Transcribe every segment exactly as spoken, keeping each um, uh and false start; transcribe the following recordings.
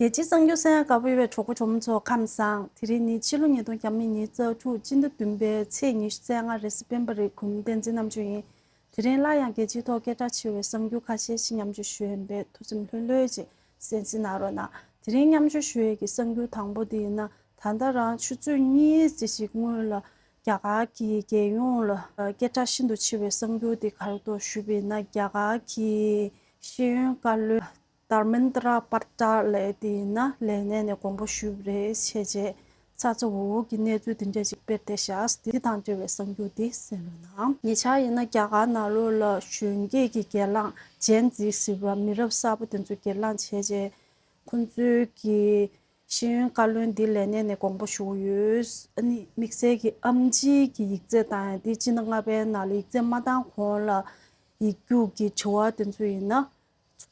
རྒྱལ་སྤྱིའི་གསར་འགྱུར་གསན་ཡག་དགའ་པོ་ཡོད་པའི་གྲོགས་པོ་གྲོགས་མོ་ཚོ་ཁམས་བཟང་། དེ་རིང་ནི་ཕྱི་ལོ་ཉིས་སྟོང་ཉི་ཤུ་རྩ་དྲུག་སྤྱི་ཟླ་བདུན་པའི་ཚེས་ཉི་ཤུ་རྩ་ལྔ་རེད། སྤེན་པ་རེད། གུས་མོ་བསྟན་འཛིན་རྣམ་དཔྱོད་ཡིན། དེ་རིང་སླར་ཡང་རྒྱལ་སྤྱིའི་ཐོག་སྐད་གྲགས་ཆེ་བའི་གསར་འགྱུར་ཁ་ཤས་ཤིག་མཉམ་སྤྱོད་ཞུ་ཡིན་པས་ཐུགས་སེམས་ལྷོད་ལྷོད་ཅིག་གསན་གཟིགས་གནང་རོགས་གནང་། དེ་རིང་མཉམ་སྤྱོད་ཞུ་ཡས་ཀྱི་གསར་འགྱུར་དང་པོ་དེ་ཡིན་ན། ད་ལྟ་རང་ཆུ་ཚོད་གཉིས་ཙམ་ཞིག་སྔོན་ལ་རྒྱ་གར་གྱི་རྒྱལ་ཡོངས་ལ་སྐད་གྲགས་ཤིན་ཏུ་ཆེ་བའི་གསར་འགྱུར་དེ་ག་རེ་འདུག་ཞུས་པ་ཡིན་ན། རྒྱ་གར་གྱི་ཤེས་ཡོན་བཀའ་བློན་དྷར་མེན་དྲ་པ་ཊལ་ལགས་དེ་ཡིན་ན་ལས་གནས་ནས་དགོངས་པ་ཞུས་པ་རེད་བྱས་རྗེས། ཚ་ཚ་འུར་འུར་གྱི་གནས་ཚུལ་དེ་འདྲ་ཅིག་སྤེལ་བསྡད་ཤག་དེ་དང་འབྲེལ་བའི་གསར་འགྱུར་དེ་གསན་རོགས་གནང་། ཉེ་ཆར་ཡིན་ན་རྒྱ་གར་ནང་ལོགས་ལ་གཞོན་སྐྱེས་ཀྱི་སྒེར་ལངས་ཇེན་ཛི་ཟེར་བ་མི་རབས་གསར་པ་དེ་ཚོ་སྒེར་ལངས་བྱས་རྗེས། ཁོང་ཚོའི་གི་ཤེས་ཡོན་བཀའ་བློན་འདི་ལས་གནས་ནས་དགོངས་པ་ཞུ་གི་ཡོད། ཨ་ནི་དམིགས་བསལ་གྱི་ཨེམ་ཆི་གི་ཡིག་ཚད་བཏང་ཡ་འདི་སྤྱི་ཟླ་ལྔ་པའི་ནང་ལ་ཡིག་ཚད་མ་བཏང་གོང་ལ་ཡིག་རྒྱུགས་ཀྱི་དྲི་བ་དེ་ཚོ་ཡིན་ན་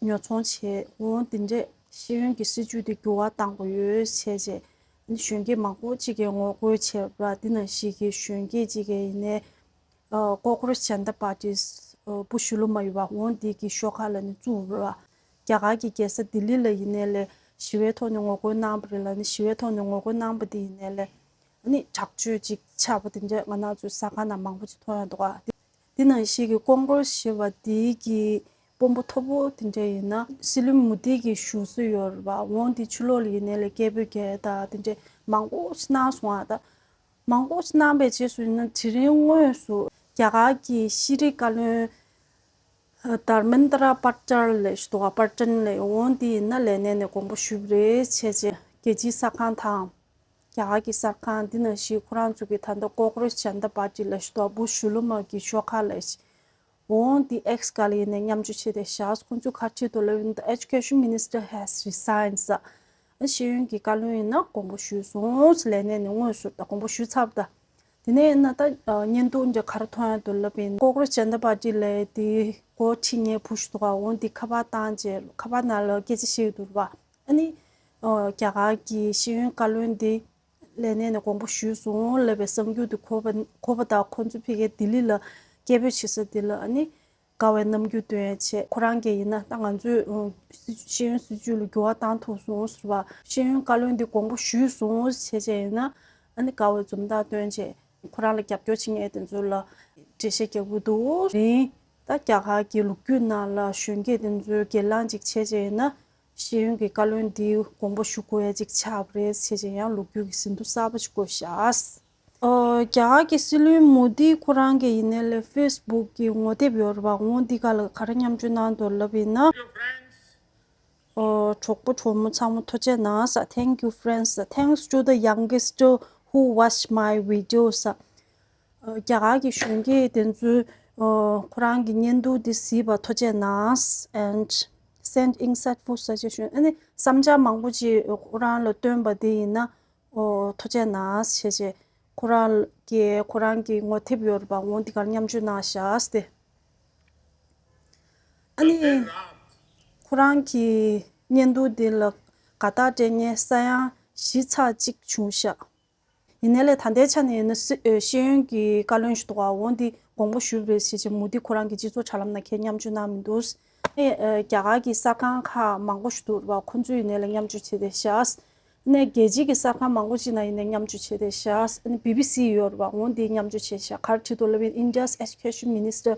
ཉོ་ཚོང་བྱས་འོང་། དེ་འདྲས་ཤེས་ཡོན་གྱི་སྲིད་བྱུས་དེ་འགྱུར་བ་བཏང་དགོས་ཡོད་བྱས་རྗེས། ཨ་ནི་གཞོན་སྐྱེས་མང་པོ་ཅིག་གིས་ངོ་རྒོལ་བྱས་པ་འདི་ནང་བཞིན་གྱི་གཞོན་སྐྱེས་ཅིག་གིས་ཡིན་ནའི། ཀོ་ཀོ་རོ་ཇན་ཏ་པར་ཏི་བུ་ཤུ་ལུ་མ་ཡོད་པ་འོང་དེ་གི་ཤོག་ཁག་ལ་ནི་བཙུགས་ར། རྒྱ་གར་གྱི་རྒྱལ་ས་ལྡི་ལི་ལ་ཡིན་ནའི་ལས་ཞི་བའི་ཐོག་ནས་ངོ་རྒོལ་གནང་བ་རེད་ལ་ནི་ཞི་བའི་ཐོག་ནས་ངོ་རྒོལ་གནང་བ་དེ་ཡིན་ནའི་ལས་ནི་དྲག་སྤྱོད་ཅིག་ཆགས་པ་དེ་འདྲ་ང་རང་ཚོའི་གསར་ཁང་ནང་མང་པོ་ཅིག་མཐོང་ཡོང་འདུག་ག་དེ་ནང་བཞིན་གྱི་ཀོང་ཀོ་རེ་སི་ཞེས་པ་དེ་གི་དཔོན་པོ་མཐོ་པོ་དེ་འདྲ་ཡིན་ན་སྲིད་བློན་མོ་དི་གི་བཞུགས་སུ་ཡོད་རེད་པ། འོང་དེ་ཕྱི་ལོགས་ལ་ཡིན་ནའི་ལས་སྐད་འབོད་རྒྱག་ད་དེ་འདྲ་མང་པོ་ཞིག་གནང་སོང་ཨ། ད་མང་པོ་ཞིག་གནང་པའི་རྗེས་སུ་ཡིན་ན་དེ་རིང་དངོས་སུ་རྒྱ་གར་གྱི་ཤེས་རིག་བཀའ་བློན་དྷར་མེན་དྲ་པ་ཊལ་ལགས་ཞུ་དོ་པ་ཊན་ལགས་འོང་དེ་ཡིན་ན་ལས་གནས་ནས་དགོངས་པ་ཞུས་པ་རེད་བྱས་རྗེས་རྒྱལ་སྤྱིའི་གསར་ཁང་དང་རྒྱ་གར་གྱི་གསར་ཁང་འདི་ནང་བཞིན་ཁོ་རང་ཚོ་གི་ད་ལྟ་ཀོ་ཀོ་རོ་ཇན་ཏ་པར་ཏི་ལགས་ཞུ་དོ་བུ་ཤུ་ལུ་མ་གི་ཤོག་ཁག་ལ་འོང་དེ་ཨེགས་སྒང་ལ་ཡིན་ནའི་མཉམ་སྤྱོད་བྱས་ཏེ་བཞག་ཁོང་ཚོས་ག་རེ་བྲིས་འདུག་ལབ་ཡིན་ན། The education minister has resigned ཟེར། ཤེས་ཡོན་གྱི་བཀའ་བློན་ཡིན་ན་དགོངས་པ་ཞུས་སོང་ལས་གནས་ནས་དངོས་སུ་ད་དགོངས་པ་ཞུས་ཚར་བ་ད། དེ་ནས་ཡིན་ན་ད་བརྙན་ཐུང་འདྲ་ག་རེ་མཐོང་ཡ་འདུག་ལབ་ཡིན་ན། ཀོ་ཀོ་རོ་ཇན་ཏ་པར་ཏི་ལབ་ཡ་དེ་འགོ་ཁྲིད་མཁན་བུ་ཞིག་འདུག་ག་འོང་དེ་ཁ་པར་བཏང་རྗེས་ཁ་པར་ནང་ལ་སྐད་ཆ་བཤད་ཀྱི་འདུག་ར་པ། ཨ་ནི་རྒྱ་གར་གྱི་ཤེས་ཡོན་བཀའ་བློན་དེ་ལས་གནས་ནས་དགོངས་པ་ཞུས་སོང་ལབ་པའི་གསར་འགྱུར་དེ་གོ་བ་གོ་བ་དང་ཁོང་ཚོ་ཕ་གིར་ལྡི་ལི་ལ་སྐད་འབོད་བྱེད་ས་དེ་ལ་ཨ་ནི་དགའ་བའི་རྣམ་འགྱུར་སྟོན་ཡ་བྱས། ཁོ་རང་གིས་ཡིན་ན་ད་ང་ཚོས་ཨ་སྲིད་ཤེས་ཡོན་སྲིད་བྱུས་ལ་འགྱུར་བ་བཏང་ཐུབ་སོང་ཟེར་བ། ཤེས་ཡོན་བཀའ་བློན་འདི་དགོངས་པ་ཞུས་སོང་བྱས་བྱས་ཡིན་ན་ཨ་ནི་དགའ་བའི་འཛུམ་མདངས་སྟོན་བྱས། ཁོ་རང་ལ་རྒྱབ་སྐྱོར་བྱེད་མཁན་དེ་ཚོ་ལ་འགྲེལ་བཤད་རྒྱག་གི་འདུག་རིང་། ད་རྒྱ་གར་གྱི་ལོ་རྒྱུས་ནང་ལ་གཞོན་སྐྱེས་དེ་ཚོའི་སྒེར་ལངས་ཅིག་བྱས་བྱས་ཡིན་ན། ཤེས་ཡོན་གྱི་བཀའ་བློན་འདིའི་དགོངས་པ་ཞུ་དགོས་ཡ་ཅིག་ཆགས་པ་རེད་བྱས་བྱས་ཡང་ལོ་རྒྱུས་ཀྱི་ཟིན་ཐོ་གསར་པ་ཞིག་བཀོད་བཞག་ཨོ། རྒྱ་གར་གྱི་སྲིད་བློན་མོ་དི་ཁོ་རང་གི་ཡིན་ནའི་ལས་ཕེ་སི་བུག་གི་ངོ་དེབ་ཡོད་རེད་པ། འོང་འདི་ག་ལ་ག་རེ་མཉམ་སྤྱོད་གནང་འདུག་ལབ་ཡིན་ན། ཨོ། གྲོགས་པོ་གྲོགས་མོ་ཚང་མ་ཐུགས་རྗེ་གནང་ཟེར། Thank you friends. Thanks to the youngster who watched my videos. རྒྱ་གར་གྱི་གཞོན་སྐྱེས་དེ་ཚོས་ཁོ་རང་གི་བརྙན་ཐུང་འདི་གཟིགས་པར་ཐུགས་རྗེ་གནང་། And send insightful suggestion. ཨ་ནི་བསམ་འཆར་མང་པོ་ཅིག་ཁོ་རང་ལ་བཏོན་པ་དེ་ཡིན་ན་ཐུགས་རྗེ་གནང་ཞེས་བྱས། ཁོ་རང་གིས་ཁོ་རང་གི་ངོ་དེབ་ཡོད་རེད་པ། འོང་འདི་གར་མཉམ་སྤྱོད་གནང་བཞག་སྟེ། ཨ་ནི་ཁོ་རང་གི་བརྙན་ཐུང་འདི་ལ་དགའ་རྟགས་སྤྲད་མཁན་ས་ཡ་བཞི་ཚེག་གཅིག་བྱུང་ཤག་ཡིན་ནའི་ལས་ད་ལྟའི་ཆ་ནས་ཡིན་ན་སྲི་ཨེ་ཤེས་ཡོན་གྱི་བཀའ་བློན་ཞིག་འདུག་ག་འོང་འདི་དགོངས་པ་ཞུས་པ་རེད་ཟེར་བྱས་མོ་དི་ཁོ་རང་གི་སྤྱི་ཚོགས་དྲ་ལམ་ནང་ཁྱེད་མཉམ་སྤྱོད་གནང་མི་འདུག་ཨེ་ཨེ་རྒྱ་གར་གྱི་གསར་ཁང་ཁག་མང་པོ་ཞིག་འདུག་རེད་པ། ཁོང་ཚོས་ཡིན་ནའི་ལས་མཉམ་སྤྱོད་བྱས་ཏེ་བཞག་ནས་རྒྱལ་སྤྱིའི་གི་གསར་ཁང་མང་པོ་ཅིག་ནང་ཡིན་ནའི་མཉམ་སྤྱོད་བྱས་ཏེ་བཞག་ཨ་ནི་བི་བི་སི་ཡོད་རེད་པ། འོང་འདི་མཉམ་སྤྱོད་བྱས་བཞག་ག་རེ་བྲིས་འདུག་ལབ་ཡིན། India's education minister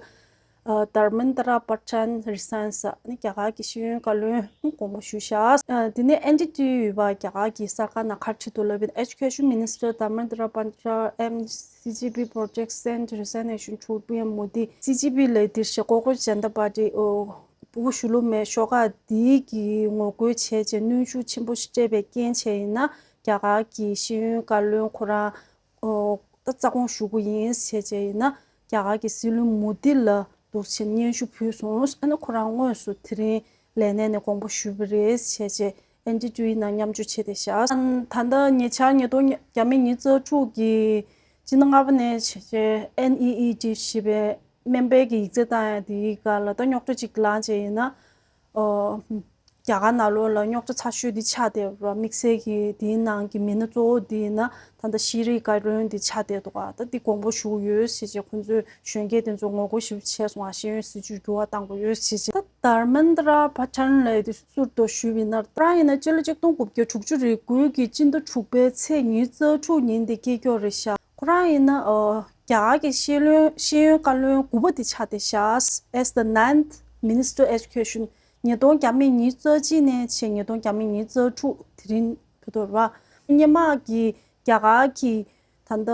Dharmendra Pradhan resigns ཟེར། ཨ་ནི་རྒྱ་གར་གྱི་ཤེས་ཡོན་བཀའ་བློན་དགོངས་པ་ཞུས་བཞག་དེ་ནས་ཨེན་ཌི་ཊི་ཝི་ཡོད་པ། རྒྱ་གར་གྱི་གསར་ཁང་ནང་ག་རེ་བྲིས་འདུག་ལབ་ཡིན། Education minister Dharmendra Pradhan and C G P project sent resignation to P M Modi. C G P ལས་འདིར་བཤད་ཀོ་ཀོ་རོ་ཇན་ཏ་པར་ཏི་ཨོ། བུ་ཤུ་ལུ་མའི་ཤོག་ཁག་འདིའི་གི་ངོ་རྒོལ་བྱས་བྱས་གནོན་ཤུགས་ཆེན་པོ་ཞིག་སྤྲད་པའི་རྐྱེན་བྱས་ཡིན་ན། རྒྱ་གར་གྱི་ཤེས་ཡོན་བཀའ་བློན་ཁོ་རང་ཨོ། ད་རྩ་དགོངས་ཞུ་གི་ཡིན་བྱས་བྱས་ཡིན་ན། རྒྱ་གར་གྱི་སྲིད་བློན་མོ་དི་ལ་འདུག་བྱས་སྙན་ཞུ་ཕུལ་སོང་། ཨ་ནི་ཁོ་རང་དངོས་སུ་དེ་རིང་ལས་གནས་ནས་དགོངས་པ་ཞུས་པ་རེད་བྱས་བྱས་ཨེན་ཌི་ཊི་ཝི་ནང་མཉམ་སྤྱོད་བྱས་ཏེ་བཞག་ད་ལྟ་ཉེ་ཆར་ཉིས་སྟོང་བརྒྱ་མེད་ཉི་ཤུ་རྩ་དྲུག་གི་སྤྱི་ཟླ་ལྔ་པ་ནས་བྱས་བྱས་ཨེན་ཨི་ཨི་ཊི་ཞེས་པའི་སྨན་པའི་གི་ཡིག་ཚད་བཏང་ཡ་དེའི་སྒང་ལ་ད་རྙོག་དྲ་ཅིག་ལངས་བྱས་ཡིན་ན། ཨོ། རྒྱ་གར་ནང་ལོགས་ལ་རྙོག་དྲ་ཚ་ཤོས་འདི་ཆགས་བསྡད་པ་རེད་བ། དམིགས་བསལ་གྱིས་དེའི་ནང་གི་མི་སྣ་གཙོ་བོ་འདི་ཡིན་ན་ད་ལྟ་ཤེས་རིག་བཀའ་བློན་འདི་ཆགས་བསྡད་འདུག་ག་ད་འདི་དགོངས་པ་ཞུ་གི་ཡོད་ཟེར་བྱས་ཁོང་ཚོས་གཞོན་སྐྱེས་དེ་ཚོ་ངོ་རྒོལ་ཞེ་པོ་བྱས་སོང་ང་། ཤེས་ཡོན་སྲིད་བྱུས་འགྱུར་བ་བཏང་དགོས་ཡོད་ཟེར་བྱས། ད་དྷར་མེན་དྲ་པྲ་ཐན་ལབ་ཡས་དེ་ཟུར་དུ་ཞུས་པ་ཡིན་ན། ཁོ་རང་ཡིན་ན་སྤྱི་ལོ་ཆིག་སྟོང་དགུ་བརྒྱ་དྲུག་ཅུ་རེ་དགུ་གི་སྤྱི་ཟླ་དྲུག་པའི་ཚེས་ཉི་ཤུ་རྩ་དྲུག་ཉིན་དེ་སྐྱེས་མཆོག་རེད་ཤག་ཁོ་རང་ཡིན་ན་ཨོ་རྒྱ་གར་གྱི་ཤེས་ཡོན་ཤེས་ཡོན་བཀའ་བློན་དགུ་པ་དེ་ཆགས་བསྡད་ཤག as the ninth Minister Education། ཉིས་སྟོང་བརྒྱ་མེད་ཉི་ཤུ་རྩ་གཅིག་ནས་བྱས་ཉིས་སྟོང་བརྒྱ་མེད་ཉི་ཤུ་རྩ་དྲུག་དེ་རིང་བར་དུ་རེད་བ། སྔོན་མ་གི་རྒྱ་གར་གྱི་ད་ལྟ་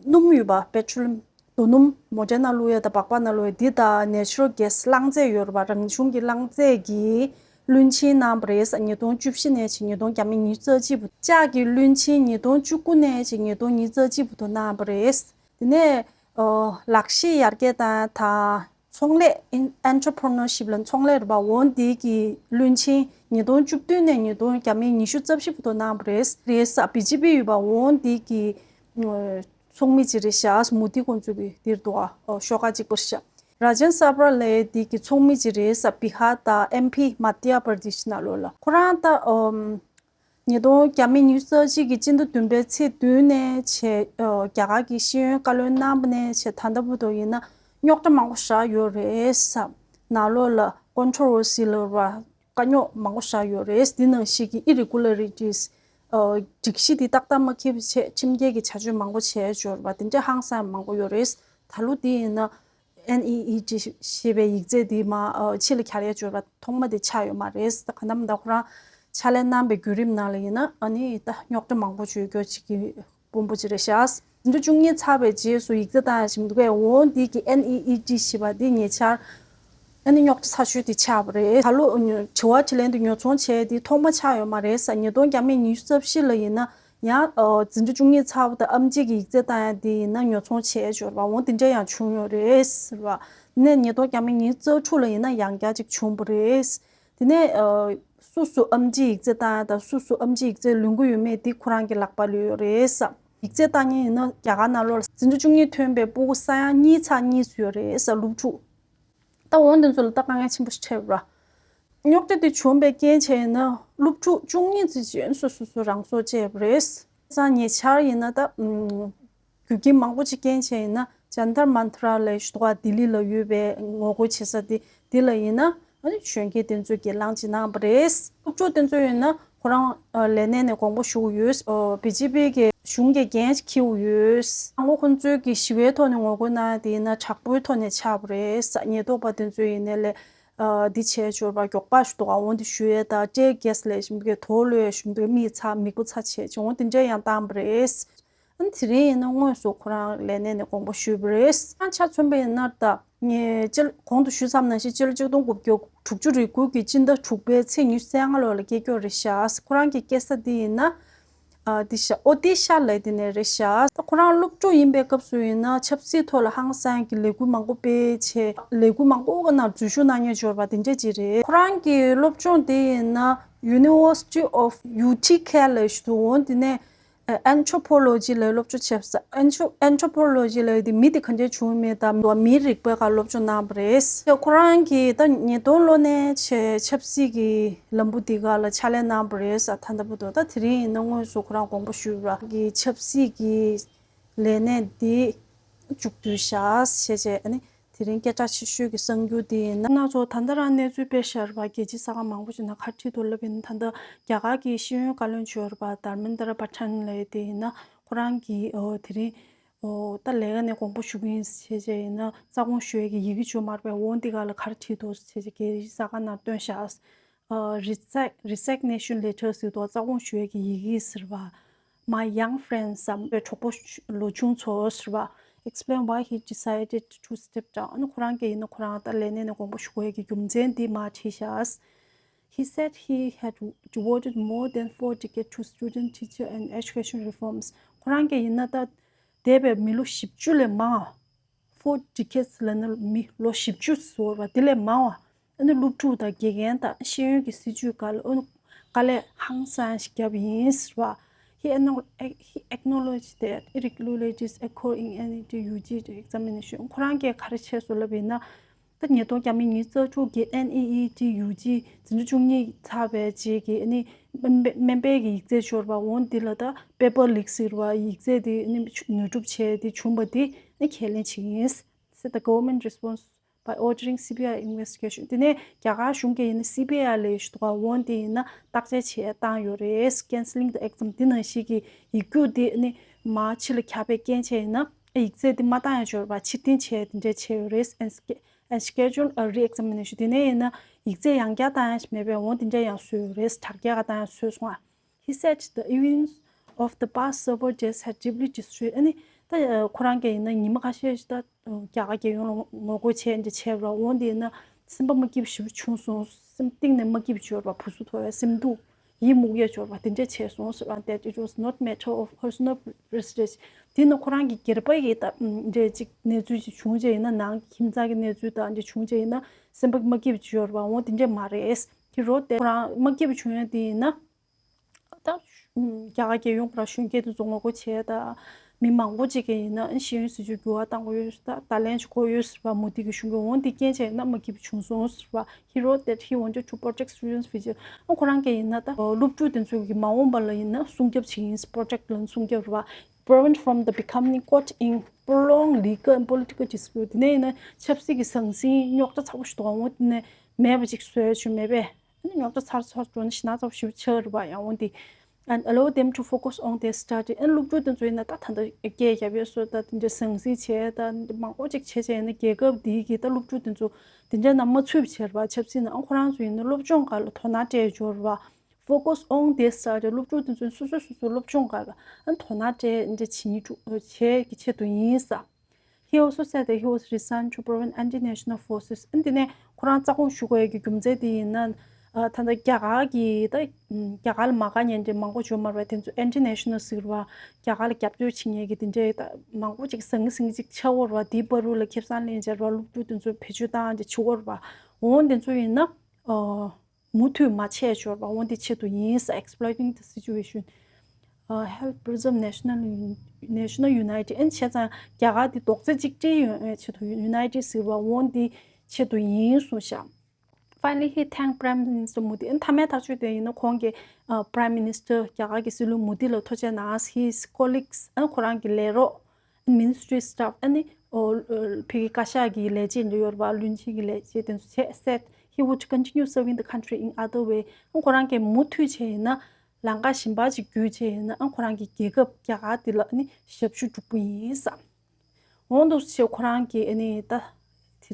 སྣུམ་ཡོད་པ། པེ་ཊྲོ་ལིམ། རྡོ་སྣུམ། མོ་ཊའི་ནང་བླུག་ཡས་དང་སྦག་སྦག་ནང་བླུག་ཡས་འདི་དང་ནེ་ཅུ་རལ་གྷེ་སི་རླངས་རྫས་ཡོད་རེད་བ། རང་བྱུང་གི་རླངས་རྫས་ཀྱི་བློན་ཆེན་གནང་བ་རེད། ཉིས་སྟོང་བཅུ་བཞི་ནས་བྱས་ཉིས་སྟོང་བརྒྱ་མེད་ཉི་ཤུ་རྩ་གཅིག་བར། ལྕགས་ཀྱི་བློན་ཆེན་ཉིས་སྟོང་བཅུ་དགུ་ནས་བྱས་ཉིས་སྟོང་ཉི་ཤུ་རྩ་གཅིག་བར་དུ་གནང་བ་རེད། དེ་ནས་ཨོ་ལག་ཤེས་ཡར་རྒྱས་བཏང་ཡས་དང་ཚོང་ལས། ཨིན་ཨེན་ཊར་པི་རི་ནར་ཤིབ་ལ་ཚོང་ལས་རེད་པ། འོ་འདི་གི་བློན་ཆེན་ཉིས་སྟོང་བཅུ་བདུན་ནས་ཉིས་སྟོང་བརྒྱ་མེད་ཉི་ཤུ་རྩ་བཞི་བར་དུ་གནང་བ་རེད། རེད་ས་བི་ཇེ་པི་ཡོད་པ། འོ་འདི་གི་ཚོགས་མི་ཅིག་རེད་ཤག་མུ་དྷི་ཁོང་ཚོ་གི་འདིར་འདུག་ཨ། ཤོག་ཁག་གཅིག་པ་ཤག་ར་ཇན་སབ་ར་ལབ་ཡས་འདི་གི་ཚོགས་མི་ཅིག་རེད་ས། བི་ཧར་དང་ཨེམ་ཕི། མ་དྷྱ་པར་དེཤ་ནང་ལོགས་ལ། ཁོ་རང་ད་ཨོམ། ཉིས་སྟོང་བརྒྱ་མེད་ཉི་ཤུ་རྩ་གཅིག་གི་སྤྱི་ཟླ་བདུན་པའི་ཚེས་བདུན་ནས་བྱས། ཨོ་རྒྱ་གར་གྱི་ཤེས་ཡོན་བཀའ་བློན་གནང་བ་ནས་བྱས་ད་ལྟ་བར་དུ་ཡིན་ན་རྙོག་དྲ་མང་པོ་ཞེ་དྲག་ཡོད་རེད་ས། ནང་ལོགས་ལ་ཀོན་ཊོ་རོ་སི་ལབ་ར། དཀའ་རྙོག་མང་པོ་ཞེ་དྲག་ཡོད་རེད། འདི་ནང་བཞིན་གྱི་ཨི་རེ་གུ་ལ་རི་ཊིས། ཨོ་སྒྲིག་གཞི་འདི་ཏག་ཏག་མ་འཁྱེར་བ་བྱས་ཁྲིམས་འགལ་གྱི་བྱ་སྤྱོད་མང་པོ་བྱས་ཡོད་རེད་པ། དེ་འདྲ་ཧང་སང་མང་པོ་ཡོད་རེད། ད་ལོ་འདི་ཡིན་ན་ཨེན་ཨི་ཨི་ཊི་ཞེས་པའི་ཡིག་ཚད་འདི་མ་ཨ་ཕྱི་ལ་གྱར་ཡས་བྱས་པ་ཐོག་མ་དེ་ཆགས་ཡོད་མ་རེད། ད་ག་ནམ་ད་ཁོ་རང་ཕྱག་ལས་གནང་པའི་བརྒྱུད་རིམ་ནང་ལ་ཡིན་ན་ཨ་ནི་ད་རྙོག་དྲ་མང་པོ་བྱུང་རྒྱུ་ཅིག་གི་དཔོན་པོ་ཅིག་རེད་ཤག་འཛིན་གྲྭ་བཅུ་གཉིས་ཚར་བའི་རྗེས་སུ་ཡིག་ཚད་བཏང་ཡ་ཞིག་མི་འདུག་གས། འོ་འདི་གི་ཨེན་ཨི་ཨི་ཊི་ཞེས་པ་འདི་ཉེ་ཆར་ཨ་ནི་རྙོག་དྲ་ཚ་ཤོས་དེ་ཆགས་པ་རེད། ད་ལོ་དྲི་བ་དྲིས་ལན་དུ་ཉོ་ཚོང་བྱས་དེ་ཐོག་མ་ཆགས་ཡོད་མ་རེད་ས། ཉིས་སྟོང་བརྒྱ་མེད་ཉི་ཤུ་རྩ་བཞི་ལ་ཡིན་ན་ཡང་ཨོ་འཛིན་གྲྭ་བཅུ་གཉིས་ཚར་བ་དང་ཨེམ་ཆི་གི་ཡིག་ཚད་བཏང་ཡ་དེ་ཡིན་ན་ཉོ་ཚོང་བྱས་ཡོད་རེད་པ། འོ་དེ་འདྲ་ཡང་བྱུང་ཡོད་རེད་ཟེར་བ། ནས་ཉིས་སྟོང་བརྒྱ་མེད་ཉི་ཤུ་རྩ་དྲུག་ལ་ཡིན་ན་ཡང་བསྐྱར་ཅིག་བྱུང་བ་རེད། དེ་ནས་ཨོ་སུ་སུ་ཨེམ་ཆི་ཡིག་ཚད་བཏང་ཡ་དང་སུ་སུ་ཨེམ་ཆི་ཡིག་ཚད་ལོན་གྱི་ཡོད་མེད་དེ་ཁོ་རང་གི་ལག་པ་ལ་ཡོད་རེད་ས། ཡིག་ཚད་བཏང་མཁན་ཡིན་ན་རྒྱ་གར་ནང་ལོགས་ལ་འཛིན་གྲྭ་བཅུ་གཉིས་ཐོན་པའི་སྤུ་གུ་ས་ཡ་གཉིས་ཚེག་གཉིས་ཡོད་རེད་ས། སློབ་ཕྲུག་ད་འོ་འདི་ཚོ་ལ་ད་དཀའ་ངལ་ཆེན་པོ་ཞིག་འཕྲད་པ་ར། རྙོག་དྲ་དེ་བྱུང་བའི་རྐྱེན་བྱས་ཡིན་ན་སློབ་ཕྲུག་བཅུ་གཉིས་ཙམ་ཅིག་སོ་སོ་སོ་རང་སྲོག་བཅད་པ་རེད། སང་ཉེ་ཆར་ཡིན་ན་ད་ཨུམ་རྒྱུ་རྐྱེན་མང་པོ་ཅིག་རྐྱེན་བྱས་ཡིན་ན་ཇན་ཏར་མན་ཏར་ལབ་ཡས་ཞིག་འདུག་ག་ལྡི་ལི་ལ་ཡོད་པའི་ངོ་རྒོལ་བྱེད་ས་དེ་དེ་ལ་ཡིན་ན་ཨ་ནི་གཞོན་སྐྱེས་དེ་ཚོས་སྒེར་ལངས་ཅིག་གནང་བ་རེད། སློབ་ཕྲུག་དེ་ཚོ་ཡིན་ན་ཁོ་རང་ཨ་ལས་གནས་ནས་དགོངས་པ་ཞུ་གི་ཡོད། ཨ་བི་ཇེ་པི་གི་གཞུང་གི་འགན་ཅིག་འཁྱེར་གྱི་ཡོད། ཨ་ཁོ་ཁོང་ཚོས་ཀྱི་ཞི་བའི་ཐོག་ནས་ངོ་རྒོལ་གནང་ཡ་དེ་ཡིན་ན་དྲག་པོའི་ཐོག་ནས་ཆགས་པ་རེད། ཉེན་རྟོག་པ་དེ་ཚོས་ཡིན་ནའི་ལས་ཨ་འདི་བྱས་ཆོག་པ་མགྱོགས་པ་ཞིག་འདུག་ག་འོ་འདི་ཞུ་ཡས་དང་ཊི་ཡར་གེ་སི་ལབ་བཞིན་པའི་དོ་ལོས་བཞིན་པའི་མིག་ཚ་མིག་པོ་ཚ་བྱས་ཅིག་འོ་དེ་འདྲ་ཡང་བཏང་བ་རེད། ཨ་ནི་དེ་རིང་ཡིན་ན་དངོས་སུ་ཁོ་རང་ལས་གནས་ནས་དགོངས་པ་ཞུས་པ་རེད། ཁོ་རང་ཆ་མཚོན་པ་ཡིན་ན་ད་ངས་སྤྱི་གོང་དུ་ཞུས་ཚར་བ་ནང་བཞིན་སྤྱི་ལོ་ཆིག་སྟོང་དགུ་བརྒྱ་དྲུག་ཅུ་རེ་དགུ་གི་སྤྱི་ཟླ་དྲུག་པའི་ཚེས་ཉི་ཤུ་རྩ་ལྔ་ལོ་ལ་སྐྱེས་མཆོག་རེད་ཤག་ཁོ་རང་གི་སྐྱེས་ས་འདི་ཡིན་ན་ཨ་འདི་ཤག་ཨོ་ཏི་ཤ་ལབ་དེ་ནས་རེད་ཤག་ད་ཁོ་རང་སློབ་ཕྲུག་ཡིན་པའི་སྐབས་སུ་ཡིན་ན་ཆབ་སྲིད་ཐོག་ལ་ཧང་སང་གི་ལས་འགུལ་མང་པོ་སྤེལ་བྱས་ལས་འགུལ་མང་པོ་གི་ནང་འཛུལ་ཞུགས་གནང་མཁན་འབྱོར་པ་དེ་འདྲ་ཅིག་རེད། ཁོ་རང་གི་སློབ་སྦྱོང་དེ་ཡིན་ན་University of Utica ལབ་ཞིག་འདུག་འོ་དེ་ནས། ཨེན་ཐྲོ་པོ་ལོ་ཇི་ལབ་སློབ་སྦྱོང་བྱས་ས། ཨེན་ཐྲོ་ཨེན་ཐྲོ་པོ་ལོ་ཇི་ལབ་དེ་མི་དེ་ག་འདྲས་བྱུང་མེད་དང་མིའི་རིག་པའི་སྒང་སློབ་སྦྱོང་གནང་བ་རེད། ཁོ་རང་གིས་ད་ཉིས་སྟོང་ལོ་ནས་ཆེ་ཆབ་སྲིད་ཀྱི་ལམ་བུ་འདི་སྒང་ལ་ཕྱག་ལས་གནང་བ་རེད་ས། ད་ལྟ་བར་དུ་ད་དེ་རིང་ཡིན་ན་དངོས་སུ་ཁོ་རང་དགོངས་པ་ཞུས་པ་གི་ཆབ་སྲིད་ཀྱི་ལས་གནས་འདི་མཇུག་བསྡུས་བཞག་ཞེས་བྱས་ཨ་ནི། དེ་རིང་སྐད་གྲགས་ཆེ་ཤོས་ཀྱི་གསར་འགྱུར་དེ་ཡིན་ན། ང་ཚོ་ད་ལྟ་རང་གནས་ཚུལ་སྤེལ་བཞག་པ་རྒྱལ་སྤྱིའི་གསར་ཁང་མང་པོ་ཞིག་ནང་ག་རེ་བྲིས་འདུག་ལབ་ཡིན་ན། ད་ལྟ་རྒྱ་གར་གྱི་ཤེས་ཡོན་བཀའ་བློན་མཆོག་རེད་པ། དྷར་མེན་དྲ་པྲ་ཐན་ལབ་ཡས་དེ་ཡིན་ན་ཁོ་རང་གིས་ཨོ་དེ་རིང་ཨོ་ད་ལས་ཀ་ནས་དགོངས་པ་ཞུ་གི་ཡིན་ཞེས་བྱས་ཡིན་ན་རྩ་དགོངས་ཞུ་ཡས་ཀྱི་ཡི་གེ་བྱུང་མ་རེད་པས། འོ་འདི་སྒང་ལ་ག་རེ་བྲིས་འདུག་ཞེས་བྱས་རྒྱལ་སྤྱིའི་གསར་ཁང་ནང་བཏོན་བཞག་ཨ་Resign- Resignation Letter ཟེར་འདུག་རྩ་དགོངས་ཞུ་ཡས་ཀྱི་ཡི་གེ་ཟེར་བ། My young friends བསམ་པའི་གྲོགས་པོ་ལོ་ཆུང་ཚོ་ཟེར་བ། Explain why he decided to step down. ཨ་ནི་ཁོ་རང་གིས་ཡིན་ན་ཁོ་རང་ད་ལས་གནས་ནས་དགོངས་པ་ཞུ་དགོས་ཡས་ཀྱི་རྒྱུ་མཚན་འདི་མར་བྲིས་བཞག He said he had devoted more than four decades to student, teacher and education reforms. ཁོ་རང་གིས་ཡིན་ན་ད་འདས་པའི་མི་ལོ་བཞི་བཅུ་ལས་མང་བ། Four decades ལབ་ན་མི་ལོ་བཞི་བཅུ་ཟེར་བ་དེ་ལས་མང་བ། ཨ་ནི་སློབ་ཕྲུག་དང་དགེ་རྒན་དང་ཤེས་ཡོན་གྱི་སྲིད་བྱུས་སྒང་ལ་ཨ་ནི་དཀའ་ལས་ཧང་སང་ཞིག་བརྒྱབ་ཡིན་ཟེར་བ། He acknow- he acknowledged that irregularities occur in any ཡུ་ཇི་examination. ཁོ་རང་གིས་ག་རེ་བྱས་སོང་ལབ་ཡིན་ན། ད་ཉིས་སྟོང་བརྒྱ་མེད་ཉི་ཤུ་རྩ་དྲུག་གི་ཨེན་ཨི་ཨི་ཊི་ཡུ་ཇི་འཛིན་གྲྭ་བཅུ་གཉིས་ཚར་བའི་རྗེས་ཀྱི་ཨ་ནི་སྨན་པའི་སྨན་པའི་གི་ཡིག་ཚད་འབྱོར་བ་འོང་འདི་ལ་ད་པེ་པར་ལིག་ཟེར་བ་ཡིག་ཚད་དེ་ཨ་ནི་ནུས་གྲུབ་བྱས་དེ་བྱུང་བ་དེ་ཨ་ནི་ཁས་ལེན་བྱེད་ཀྱི་ཡིན། Say the government response by ordering C B I investigation. དེ་ནས་རྒྱ་གར་གཞུང་གིས་ཡིན་ན་སི་བི་ཨའི་ལས་ཞུ་དགོས་འོང་དེ་ཡིན་ན་བརྟག་དཔྱད་བྱས་བཏང་ཡོད་རེད། Cancelling the exam. དེ་ནང་བཞིན་གྱི་ཡིག་རྒྱུགས་དེ་ནི་མ་ཕྱི་ལ་གྱར་བའི་རྐྱེན་བྱས་ཡིན་ན་ཡིག་ཚད་དེ་མ་བཏང་ཡ་འབྱོར་བ་ཕྱིར་འཐེན་བྱས་དེ་འདྲས་བྱས་ཡོད་རེད། And sch- and schedule a re-examination. དེ་ནས་ཡིན་ན་ཡིག་ཚད་ཡང་བསྐྱར་བཏང་ཡ་ཞིག་མེད་པའི་འོང་དེ་འདྲས་ཡང་བཟོས་ཡོད་རེད། དྲ་རྒྱ་ག་བཏང་ཡ་བཟོས་སོང་ཨ། He said the events of the past several days had deeply distressed. ཨ་ནི་ད་ཁོ་རང་གིས་ཡིན་ན་ཉི་མ་ཁ་ཤས་ཤིག་ད་རྒྱ་གར་རྒྱལ་ཡོངས་ལ་ངོ་རྒོལ་བྱས་འདི་བྱས་པ་འོང་དེ་ཡིན་ན་སེམས་པ་མ་སྐྱིད་པ་ཞེ་པོ་བྱུང་སོང་། སེམས་གཏིང་ནས་མ་སྐྱིད་པ་བྱས་པ་བུ་སུ་ཐོར་བའི་སེམས་སྡུག་ཡིད་མུག་ཡ་བྱས་པ་དེ་འདྲས་བྱས་སོང་ཟེར་བ། That it was not matter of personal prestige. དེ་ནི་ཁོ་རང་གི་སྒེར་པ་གི་ད་འདྲས་ཅིག་གནས་ཚུལ་ཅིག་བྱུང་རྗེས་ཡིན་ན་ནང་གི་ཁྱིམ་ཚང་གི་གནས་ཚུལ་དང་འདྲས་བྱུང་རྗེས་ཡིན་ན་སེམས་པ་མ་སྐྱིད་པ་བྱས་པ་འོང་དེ་འདྲས་མ་རེད། He wrote that ཁོ་རང་མ་སྐྱིད་པ་བྱུང་ཡ་དེ་ཡིན་ན། ད་རྒྱ་གར་རྒྱལ་ཡོངས་པར་གཞོན་སྐྱེས་དེ་ཚོ་ངོ་རྒོལ་བྱས་ད་མི་མང་པོ་ཅིག་གིས་ཡིན་ན་ཤེས་ཡོན་སྲིད་བྱུས་འགྱུར་བ་བཏང་དགོས་ཡོད་ད་ད་ལན་ཞིག་དགོས་ཡོད་ཟེར་བ་མོ་དི་གི་གཞུང་གི་འོང་དེ་རྐྱེན་བྱས་ན་མ་སྐྱིད་པ་བྱུང་སོང་ཟེར་བ། He wrote that he wanted to protect students' future. ཨ་ཁོ་རང་གིས་ཡིན་ན་ད་སློབ་ཕྲུག་དེ་ཚོ་གི་མ་འོངས་པ་ལ་ཡིན་ན་སྲུང་སྐྱོབ་བྱེད་ཡིན། Protect ལ་སྲུང་སྐྱོབ་རེད་བ། Prevent from the becoming caught in prolonged legal and political dispute. དེ་ནས་ཡིན་ན་ཆབ་སྲིད་ཀྱི་ཟང་ཟིང་རྙོག་དྲ་ཚ་པོ་ཞིག་འདུག་འོང་དེ་ནས་མེད་པ་ཅིག་བཟོས་བྱུང་མེད་པས། ཨ་ནི་རྙོག་དྲ་ཚར་ཚར་འགྲོ་ན་ཞེད་སྣང་ཚ་པོ་ཞིག་ཆགས་རེད་བ། ཡང་འོང་དེ། And allow them to focus on their study. ཨ་ནི་སློབ་ཕྲུག་དེ་ཚོ་ཡིན་ན་ད་ད་ལྟ་སྐད་རྒྱབ་ཡས་སོ་ད་དེ་འདྲ་ཟང་ཟིང་བྱས་ད་མང་པོ་ཅིག་བྱས་བྱས་ཡིན་ན་རྒྱལ་ཁབ་འདིའི་གི་ད་སློབ་ཕྲུག་དེ་ཚོ་དེ་འདྲ་ནང་མ་ཚུད་པ་བྱས་རེད་བ། ཆབ་སྲིད་ནང་ཨ་ཁོ་རང་ཚོ་ཡིན་ན་སློབ་སྦྱོང་སྒང་ལ་དོ་སྣང་སྤྲད་འབྱོར་བ། Focus on their study. སློབ་ཕྲུག་དེ་ཚོ་སོ་སོ་སོ་སོའི་སློབ་སྦྱོང་སྒང་ལ་ཨ་དོ་སྣང་སྤྲད་འདྲ་བྱེད་ཉིད་བྱེད་ཀྱི་ཆེད་དུ་ཡིན་ས། He also said that he was resigned to prevent anti-national forces. ཨ་དེ་ནས་ཁོ་རང་རྩ་དགོངས་ཞུ་དགོས་ཀྱི་རྒྱུ་མཚན་དེ་ཡིན་ན་ཨ་ད་ལྟ་རྒྱ་གར་གྱི་ད་རྒྱ་གར་ལ་མ་དགའ་མཁན་དེ་མང་པོ་བྱུང་མ་རེད་བ། དེ་ཚོ་anti-national ཟེར་བ་རྒྱ་གར་ལ་རྒྱབ་སྐྱོར་བྱེད་མཁན་གྱི་དེ་འདྲའི་ད་མང་པོ་ཅིག་ཟང་ངེ་ཟིང་ངེ་ཅིག་ཆགས་ཡོད་རེད་བ། དེའི་བར་དུ་ལ་ཁེ་བཟང་ལེན་བྱས་རེད་བ། སློབ་ཕྲུག་དེ་ཚོ་བེད་སྤྱོད་བཏང་བྱས་བྱེད་ཡོད་རེད་བ། འོ་དེ་ཚོ་ཡིན་ན་ཨ། མུ་མཐུད་མ་བྱས་འབྱོར་བ་འོང་དེ་ཆེད་དུ་ཡིན་ས། Exploiting the situation, uh, help preserve national un- national unity. ཨན་བྱས་ཙང་རྒྱ་གར་འདི་རྡོག་རྩ་གཅིག་སྒྲིལ་ཡོང་ཡས་ཆེད་དུ་unity ཟེར་བ་འོང་དེ་ཆེད་དུ་ཡིན་གསུངས་ཤག Finally, he thanked Prime Minister Modi. ཨན་མཐའ་མའི་ཐག་གཅོད་དེ་ཡིན་ན་ཁོང་གིས་ཨ་Prime Minister རྒྱ་གར་གྱི་སྲིད་བློན་མོ་དི་ལ་ཐུགས་རྗེ་གནང་། His colleagues ཨན་ཁོ་རང་གི་ལས་རོགས། Ministry staff ཨ་ནི་ཨོ་ཨོ་ཕ་གི་བཀའ་ཤག་གི་ལས་བྱེད་འདྲ་ཡོད་རེད་བ། བློན་ཆེན་གྱི་ལས་བྱེད་དེ་ཚོ་བྱས། Said he would continue serving the country in other way. ཨ་ཁོ་རང་གིས་མུ་མཐུད་བྱས་ཡིན་ན་ལམ་ཁ་གཞན་པ་ཅིག་བརྒྱུད་བྱས་ཡིན་ན་ཨ་ཁོ་རང་གི་རྒྱལ་ཁབ་རྒྱ་གར་འདི་ལ་ཨ་ནི་ཞབས་ཞུ་སྒྲུབ་པ་ཡིན་ས། འོ་འདུག་སེ་ཁོ་རང་གིས་ཨ་ནི་ད་དེ་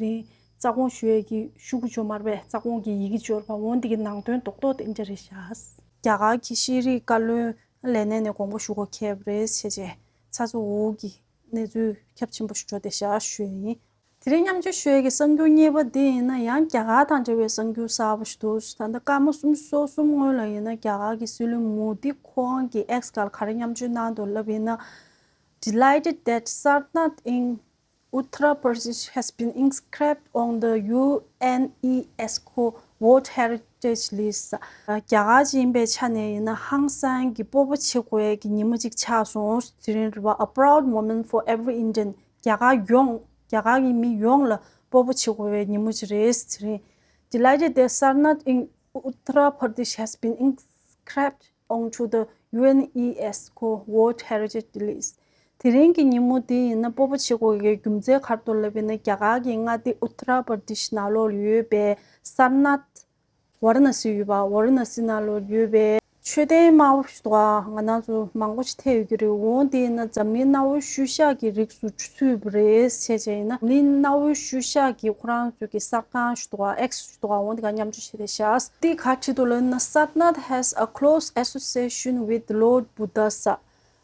རིང་རྩ་དགོངས་ཞུ་ཡས་ཀྱི་ཤོག་གུ་འབྱོར་མ་རེད་པས། རྩ་དགོངས་ཀྱི་ཡི་གེ་འབྱོར་བ་འོ་འདི་གི་ནང་དོན་རྡོག་རྡོག་དེ་འདྲ་རེད་ཤག་རྒྱ་གར་གྱི་ཤེས་རིག་བཀའ་བློན་ལས་གནས་ནས་དགོངས་པ་ཞུ་དགོས་འཁེལ་བ་རེད་བྱས་རྗེས་ཚ་ཚ་འུར་འུར་གྱི་གནས་ཚུལ་ཁྱབ་ཆེན་པོ་ཞིག་འགྲོ་བསྡད་ཤག་ཞུ་ཡ་ཡིན། དེ་རིང་མཉམ་སྤྱོད་ཞུ་ཡས་ཀྱི་གསར་འགྱུར་གཉིས་པ་འདི་ཡིན་ན་ཡང་རྒྱ་གར་དང་འབྲེལ་བའི་གསར་འགྱུར་གསར་པ་ཞིག་འདུག་ད་ལྟ་སྐར་མ་སུམ་ཅུ་སོ་གསུམ་སྔོན་ལ་ཡིན་ན་རྒྱ་གར་གྱི་སྲིད་བློན་མོ་དི་ཁོང་གིས་X་སྒང་ལ་ག་རེ་མཉམ་སྤྱོད་གནང་འདུག་ལབ་ཡིན་ན། Delighted that Sarnath in Uttar Pradesh has been inscribed on the UNESCO World Heritage List. རྒྱ་གར་ཅིག་ཡིན་པའི་ཆ་ནས་ཡིན་ན་ཧང་སང་གི་སྤོབས་པ་བྱེད་དགོས་ཀྱི་ཉིན་མོ་ཅིག་ཆགས་སོང་། དེ་རིང་རེད་བ། A proud moment for every Indian. རྒྱ་གར་ཡོངས་རྒྱ་གར་གྱི་མི་ཡོངས་ལ་སྤོབས་པ་བྱེད་དགོས་པའི་ཉིན་མོ་ཅིག་རེད། དེ་རིང་Delighted that Sarnath in Uttar Pradesh has been inscribed onto the UNESCO World Heritage List. དེ་རིང་གི་ཉིན་མོ་འདི་ཡིན་ན་སྤོབས་པ་བྱེད་དགོས་ཀྱི་རྒྱུ་མཚན་ག་རེ་འདུག་ལབ་ཡིན་ན་རྒྱ་གར་གྱི་མངའ་སྡེ་Uttar Pradesh ནང་ལོགས་ལ་ཡོད་པའི་སར་ནཱཐ་ཝཱ་ར་ཎ་སི་ཡོད་པ། ཝཱ་ར་ཎ་སི་ནང་ལོགས་ཡོད་པའི་མཆོད་རྟེན་དམར་པོ་ཞིག་འདུག་ག་ང་རང་ཚོ་མང་པོ་ཞིག་ཐེ་ཡོད་ཀྱི་རེད། འོ་དེ་ཡིན་ན་འཛམ་གླིང་གནའ་བོའི་ཤུལ་བཞག་གི་རིགས་སུ་ཚུད་པ་རེད་ཟེར་བྱས་ཡིན་ན། འཛམ་གླིང་གནའ་བོའི་ཤུལ་བཞག་གི་ཁོ་རང་ཚོ་གི་གསར་ཁང་ཞིག་འདུག་ག X་ཞིག་འདུག་ག་འོ་དེ་ག་མཉམ་སྤྱོད་བྱས་བསྡད་ཤག་འདི་ག་བྲིས་འདུག་ལབ་ན། Sarnath has a close association with Lord Buddha.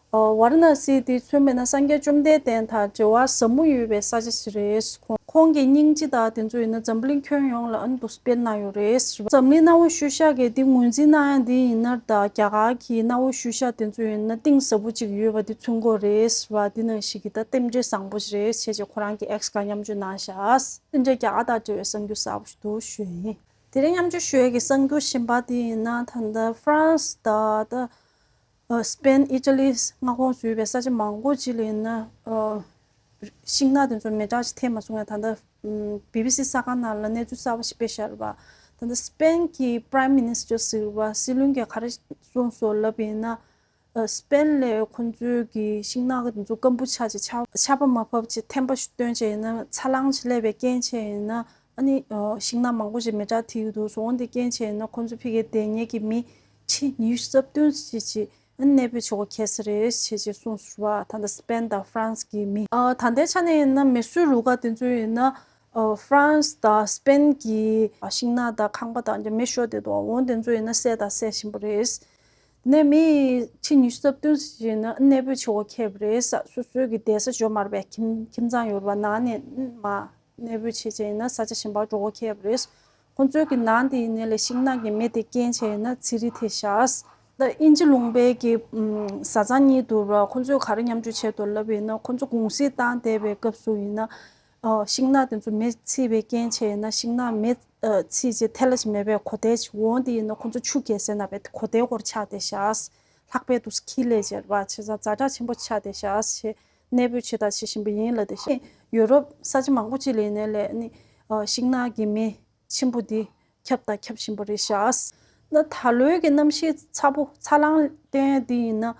ཝཱ་ར་ཎ་སི་དེ་མཚོན་པ་ཡིན་ན་སངས་རྒྱས་བཅོམ་ལྡན་འདས་དང་འབྲེལ་བ་ཟབ་མོ་ཡོད་པའི་ས་ཆ་ཞིག་རེད། ཁོང་ཁོང་གི་སྙིང་རྗེ་དང་དེ་ཚོ་ཡིན་ན་འཛམ་བུ་གླིང་ཁྱོན་ཡོངས་ལ་ཨ་ནི་འདུག་སེ་སྤེལ་གནང་ཡོད་རེད། འཛམ་གླིང་གནའ་བོའི་ཤུལ་བཞག་གི་དེ་ངོས་འཛིན་གནང་ཡ་དེ་ཡིན་ན་ད་རྒྱ་གར་གྱི་གནའ་བོའི་ཤུལ་བཞག་དེ་ཚོ་ཡིན་ན་གཏིང་ཟབ་པོ་ཅིག་ཡོད་པ་དེ་མཚོན་གྱི་ཡོད་རེད་ཟེར་བ་འདི་ནང་བཞིན་གྱི་ད་རྟེན་འབྲེལ་བཟང་པོ་ཞིག་རེད་ཟེར་བྱས་ཁོ་རང་གི་X་སྒང་མཉམ་སྤྱོད་གནང་ཤག་དེ་འདྲའི་རྒྱ་གར་དང་འབྲེལ་བའི་གསར་འགྱུར་གསར་པ་ཞིག་འདུག་ཞུ་ཡ་ཡིན། དེ་རིང་མཉམ་སྤྱོད་ཞུ་ཡ་གི་གསར་འགྱུར་གཞན་པ་དེ་ཡིན་ན་ད་ལྟ་ཧྥ་རན་སི་དང་ད་ཨ་སི་པེན། ཨི་ཊ་ལི། མངའ་ཁོངས་སུ་ཡོད་པའི་ས་ཆ་མང་པོ་ཅིག་ལ་ཡིན་ན་ཨ་ ཤིང་ནགས་དེ་ཚོ་མེ་སྲེག་ཅིག་ཐེབས་མ་སོང་ཡ། ད་ལྟ་བི་བི་སི་གསར་ཁང་ནང་ལ་གནས་ཚུལ་གསར་པ་ཞིག་སྤེལ་བཞག་རེད་པ། ད་ལྟ་སི་པེན་གྱི་Prime Minister ཟེར་བ་སྲིད་བློན་གྱིས་ག་རེ་གསུངས་སོང་ལབ་ཡིན་ན། ཨ། སི་པེན་ལ་ཁོང་ཚོའི་གི་ཤིང་ནགས་དེ་ཚོ་སྐམ་པོ་ཆགས་བྱས་ཆར་ཆར་པ་མ་བབས་བྱས་ཐན་པ་ཞིག་བཏོན་བྱས་ཡིན་ན། ཚ་ལང་ཞིག་སླེབས་པའི་རྐྱེན་བྱས་ཡིན་ན། ཨ་ནི་ཨ་ཤིང་ནགས་མང་པོ་ཞིག་མེ་སྲེག་ཐེབས་ཀྱི་འདུག་ཟེར། འོ་དེ་རྐྱེན་བྱས་ཡིན་ན་ཁོང་ཚོ་ཕ་གིར་བསྡད་མཁན་གྱི་མི་ཁྲི་ཉི་ཤུ་རྩ་བདུན་ཙམ་ཅིག་ཨ་ནི་གནས་སྤོས་བྱེད་དགོས་ཁེལ་ས་རེད་ཅེས་ཅིག་གསུངས་སོང་བ། ད་ལྟ་སི་པེན་དང་ཧྥ་རན་སི་གི་མི། ཨ། ད་ལྟའི་ཆ་ནས་ཡིན་ན་མེ་གསོད་རུ་ཁག་དེ་ཚོ་ཡིན་ན། ཨ། ཧྥ་རན་སི་དང་སི་པེན་གྱི་ཤིང་ནགས་དང་ཁང་པ་དང་མེ་ཤོར་བསྡད་འདུག། འོ་དེ་ཚོ་ཡིན་ན་བསད་དང་བསད་བཞིན་པ་རེད། ནས་མི་ཁྲི་ཉི་ཤུ་རྩ་བདུན་ཙམ་ཞིག་ཡིན་ན་གནས་སྤོས་བྱེད་དགོས་ཁེལ་བ་རེད། སོ་སོའི་གི་བསྡད་ས་འཇོག་མ་རེད་པས། ཁྱིམ་ཁྱིམ་ཚང་ཡོད་རེད་པ། ནང་ནས་མར་གནས་སྤོས་བྱས་བྱས་ཡིན་ན་ས་ཆ་གཞན་པར་འགྲོ་དགོས་ཁེལ་བ་རེད། ཁོང་ཚོའི་གི་ནང་དེ་ཡིན་ནའི་ལས་ཤིང་ནགས་ཀྱི་མེ་དེ་རྐྱེན་བྱས་ཡིན་ན་ཚན་རིག་ཐེབས་ཤག། ད་དབྱིན་ཇི་ལུང་པའི་གི་ཨམ་བཟའ་ཚང་གཉིས་འདུག་ར། ཁོང་ཚོས་ག་རེ་མཉམ་སྤྱོད་བྱས་འདུག་ལབ་ཡིན་ན། ཁོང་ཚོ་གུང་སེང་བཏང་བསྡད་པའི་སྐབས་སུ་ཡིན་ན། ཨ། ཤིང་ནགས་དེ་ཚོ་མེ་འཚིག་པའི་རྐྱེན་བྱས་ཡིན་ན། ཤིང་ནགས་མེ་ཨ་འཚིག་བྱས་ཐལ་ལ་ཞིག་མེད་པའི་གོ་དེ་ཅིག། འོ་དེ་ཡིན་ན་ཁོང་ཚོ་ཆུ་རྐྱལ་ཟེར་ན་པའི་གོ་དེའི་སྐོར་ཆགས་བསྡད་ཤག། ལྷགས་པའི་དུས་ཁྱི་ལས་བྱེད་པ་བྱས་ཙང་ཛ་དྲག་ཆེན་པོ་ཆགས་བསྡད་ཤག་ཅེས་གནས་སྤོས་བྱེད་དང་བྱེད་བཞིན་པ་ཡིན་ལབ་བསྡད་ཤག། ཡུ་རོབ་ས་ཆ་མང་པོ་ཅིག་ལ་ཡིན་ནའི་ལས་ནི་ཨ་ཤིང་ནགས་ཀྱི་མེ་ཆེན་པོ་འདི་ཁྱབ་དང་ཁྱབ་བཞིན་པ་རེད་ཤག། ད་ད་ལོའི་གི་གནམ་གཤིས་ཚ་པོ་ཚ་ལང་བསྟན་འདི་ཡིན་ན།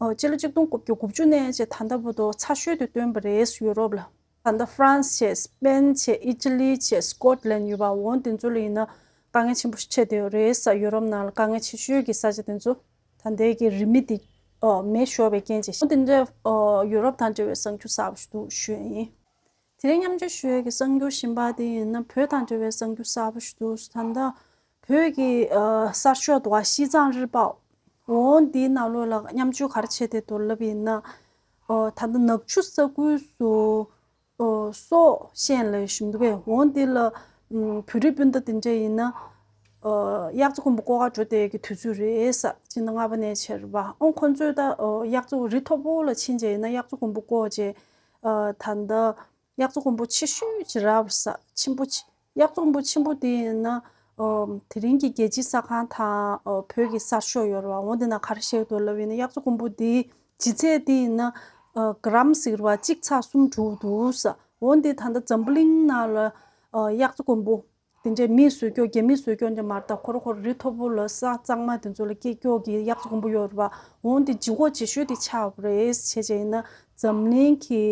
ཨ། སྤྱི་ལོ་ཆིག་སྟོང་དགུ་བརྒྱ་དགུ་བཅུ་ནས་བྱས་ད་ལྟ་བར་དུ་ཚ་ཤོས་དེ་བཏོན་པ་རེད་ཡུ་རོབ་ལ། ད་ལྟ་ཧྥ་རན་སི་བྱས། སི་པེན་བྱས། ཨི་ཊ་ལི་བྱས། སི་ཀོཊ་ལན་ཡོད་པ། འོ་དེ་ཚོ་ལ་ཡིན་ན་དཀའ་ངལ་ཆེན་པོ་ཞིག་འཕྲད་བསྡད་ཡོད་རེད་ཟེར། ཡུ་རོབ་ནང་ལ་དཀའ་ངལ་ཆེ་ཤོས་ཀྱི་ས་ཆ་དེ་ཚོ། ད་ལྟའི་གི་རི་མེ་དེ་ཨ་མེ་ཤོར་བའི་རྐྱེན་བྱས། འོ་དེ་འདྲའི་ཨ་ཡུ་རོབ་དང་འབྲེལ་བའི་གསར་འགྱུར་གསར་པ་ཞིག་འདུག་ཞུ་ཡ་ཡིན། དེ་རིང་མཉམ་སྤྱོད་ཞུ་ཡས་ཀྱི་གསར་འགྱུར་གཞན་པ་དེ་ཡིན་ན། བོད་དང་འབྲེལ་བའི་གསར་འགྱུར་གསར་པ་ཞིག་འདུག། ད་ལྟ་བོད་ཀྱི་ཨ་གསར་ཤོག་འདུག་པ། ཤིས་ཙང་རི་པའོ། འོ་འདིའི་ནང་ལོགས་ལ་མཉམ་སྤྱོད་ག་རེ་བྱས་བསྡད་འདུག་ལབ་ཡིན་ན། ཨ་ད་ལྟ་ནག་ཆུ་ས་ཁུལ་དུ་ཨ་སྲོག་ཤེས་ལབ་བཞིན་འདུག་པས། འོ་འདི་ལ་ཨམ་བོད་རིགས་སྤུན་ཟླ་དེ་འདྲ་ཡིན་ན། ཨ་གཡག་རྩེ་དགོན་པ་སྐོར་ག་འགྲོ་བསྡད་ཀྱི་དུས་ཚོད་རེད་ཟེར། སྤྱི་ཟླ་ལྔ་པ་ནས་བྱས་རེད་པ། ཨོ་ཁོང་ཚོས་ད་ཨ་གཡག་རྩེ་རི་མཐོ་པོ་ལ་ཕྱིན་བྱས་ཡིན་ན་གཡག་རྩེ་དགོན་པ་སྐོར་བྱས། ཨ་ད་ལྟ་གཡག་རྩེ་དགོན་པ་ཆེ་ཤོས་ཅིག་རེད་པ་ཟེར། ཆེན་པོ་ཆེ། གཡག་རྩེ་དགོན་པ་ཆེན་པོ་དེ་ཡིན་ན། ཨ་དེ་རིང་གི་རྒྱལ་སྤྱིའི་གསར་ཁང་དང་ཨ་བོད་ཀྱི་གསར་ཤོག་ཡོད་རེད་པ། འོ་དེ་ནང་ག་རེ་བཤད་འདུག་ལབ་ཡིན་ན། གཡག་རྩེ་དགོན་པ་དེའི་ལྗིད་ཚད་དེ་ཡིན་ན་ཨ་ག་རམ་ཟེར་བ་གཅིག་ཚེག་སུམ་དྲུག་འདུག་ཟེར། འོ་འདི་ད་ལྟ་འཛམ་བུ་གླིང་ནང་ལ་ཨ་གཡག་རྩེ་དགོན་པ་དེ་འདྲའི་མིས་བཟོས་ཀྱོག། རྒྱ་མིས་བཟོས་ཀྱོག་འདྲ་མ་རེད། ད་ཁོ་རང་ཁོ་རང་རི་མཐོ་པོ་ལ་ས་གཙང་མ་དེ་ཚོ་ལ་སྐྱེས་ཀྱོག་གི་གཡག་རྩེ་དགོན་པ་ཡོད་རེད་པ། འོ་འདི་ལྗིད་ཁོག་ལྗིད་ཤོས་དེ་ཆགས་པ་རེད། བྱས་བྱས་ཡིན་ན་འཛམ་གླིང་གི་